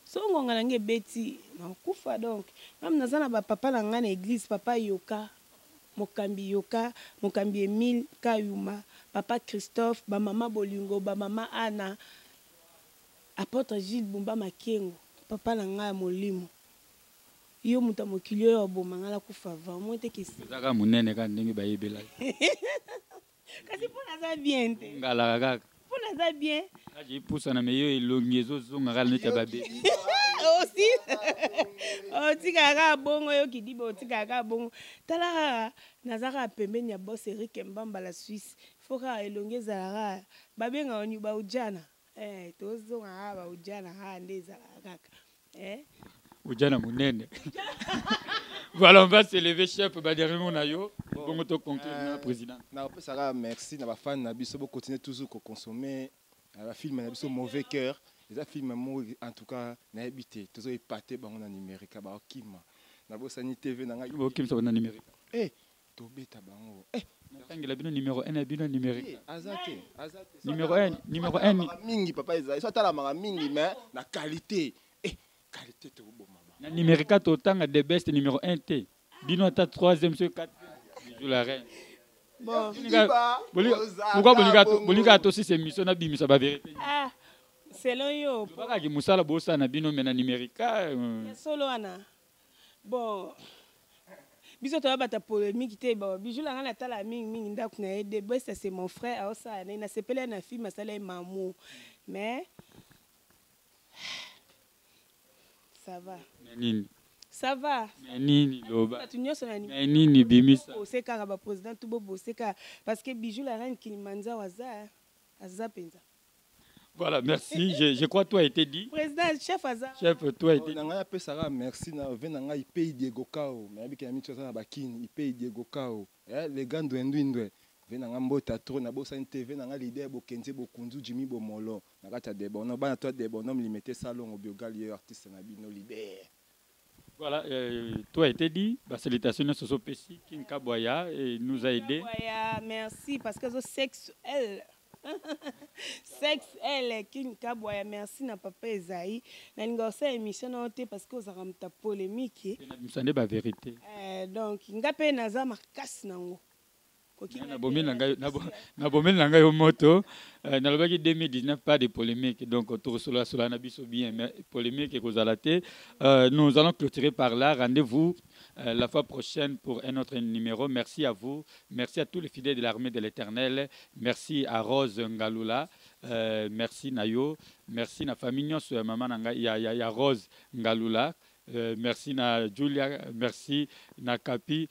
Speaker 2: So ngonga na nga ebeti, nakufa. Donc ngami naza na bapapa na ngai na église, papa Yoka Mokambi, Yoka Mokambi, Emile Kayuma, papa Christophe, bamama Bolingo, bamama Ana, apôtre Gilles Bumba Makengo, papa na ngai ya molimo. Yo moto ya mokili oyo aboma ngai, nakufa vraiment te kesi.
Speaker 1: Ezaka monene kaka ndenge bayebelaki.
Speaker 2: Kasi mpo naza bien te.
Speaker 1: Ngalaka kaka.
Speaker 2: Mpo naza bien.
Speaker 1: Aji epusana, me yo elongi ezozonga kaka neti ya babe.
Speaker 2: Osi otikaka kaka bongo, yo kidiba otikaka kaka bongo. Tala kaka, naza kaka pembeni ya boss Erik Mbamba la Suisse, fo kaka elongi ezala kaka babengaka ni baujana. Tozonga kaka baujana kaka nde ezalaka kaka.
Speaker 1: Ujana monene. Voilà, on va se lever. Chef, badernier mot na yo, bongo to conclure na président.
Speaker 3: Nakopesaka merci na bafani na biso. Bocontinue toujours koconsommer bafilme na biso. Mauvais cœur eza film moko, en tout cas nayebi te, tozoepate bango na numérique, baokima. Nabosani TV na ngai.
Speaker 1: Bokimisa na numérique?
Speaker 3: Eh, tobeta bango.
Speaker 1: Natangela bino numéro 1 na bino numérique.
Speaker 3: Aza te, aza te.
Speaker 1: Numéro 1, numéro 1.
Speaker 3: Mingi papa ezali so atalamaka mingi, mais na qualité. Qualité tokoboma
Speaker 1: bango. Na numérica totanga the best numéro 1 te. Bino ata 3e soki 4 bijou la reine.
Speaker 2: Bon.
Speaker 1: Pourquoi bolika bolika tosisa émission na bimisa ba vérité?
Speaker 2: Ah, selon yo.
Speaker 1: Bakaki musala bosala na bino mais na numérica.
Speaker 2: Ya solo wana. Bon, biso toya bata polémique te. Bon, bijou la nga natala mingi mingi ndako na ye de besta, c'est mon frère, aosala na ye, nasepeli ye na film asala ye mamu, mais ça va.
Speaker 1: Mais nini?
Speaker 2: Ça va.
Speaker 1: Mais nini, loba?
Speaker 2: Bato nyonso na
Speaker 1: Mais nini, bimisa?
Speaker 2: Bose kaka baprésident tu bobose kaka parce que bijou la reine Kilimanjaro aza aza mpenza.
Speaker 1: Voilà, merci. Je crois tout a été dit.
Speaker 2: Président, chef aza.
Speaker 1: Chef, tout a été dit.
Speaker 3: Na ngai apesaka merci na ve na ngai Ipei Diego Kao, nayebiki na miti aza na bakini Ipei Diego Kao, eh, le grand ndwendwindwe ve na ngai mbota trop nabosani te ve na ngai leader Bokenzie Bokunzu Jimmy Bomolo na kati ya Debono bana to ya Debono limete salongo biogal ye artiste na bino leader.
Speaker 1: Voilà, tout a été dit. Ba salutations nyonso sopesi King Kabwaya et nous a aidé.
Speaker 2: Kabwaya, merci parce que zo sexuel. Sexuel King Kabwaya, merci na papa Ezaï. Nalinga osala émission na yo te parce que ozalaka moto ya polémique.
Speaker 1: Na bimisa nde ba vérité.
Speaker 2: Donc nga mpe naza makasi nango.
Speaker 1: Nabomeli na ngai yo moto. Nalobaki 2019 pas de polémique, donc tokosolola na biso bien, mais polémique ekozala te. Nous allons clôturer par là. Rendez-vous la fois prochaine pour un autre numéro. Merci à vous, merci à tous les fidèles de l'armée de l'Éternel, merci à Rose Ngalula, merci na yo, merci na famille nyonso ya mama na ngai ya Rose Ngalula, merci na Julia, merci na Kapi,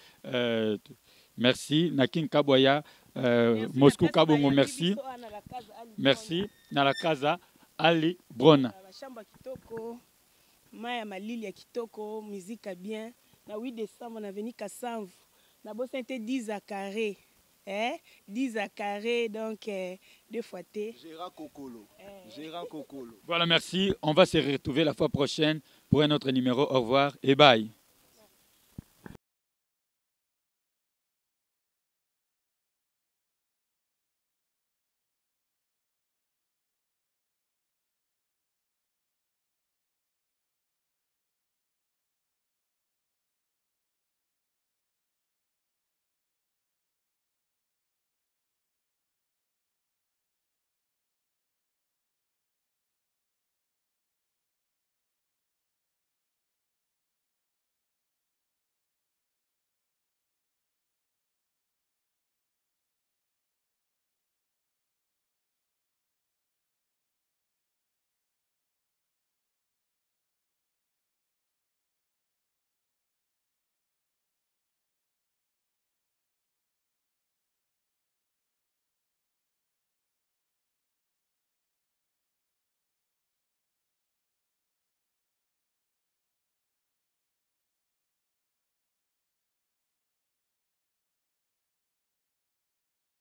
Speaker 1: merci na King Kabwaya, Moscou Kabongo, merci. Merci na la Casa Ali Brona.
Speaker 2: Chambre kitoko, maya malili ya kitoko, musique bien. Na 8 décembre na veni Kassamvu. Na bossa été 10 à carré. Eh, 10 à carré, donc deux fois T.
Speaker 3: Gérard Kokolo. Gérard Kokolo.
Speaker 1: Voilà, merci. On va se retrouver la fois prochaine pour un autre numéro. Au revoir et bye.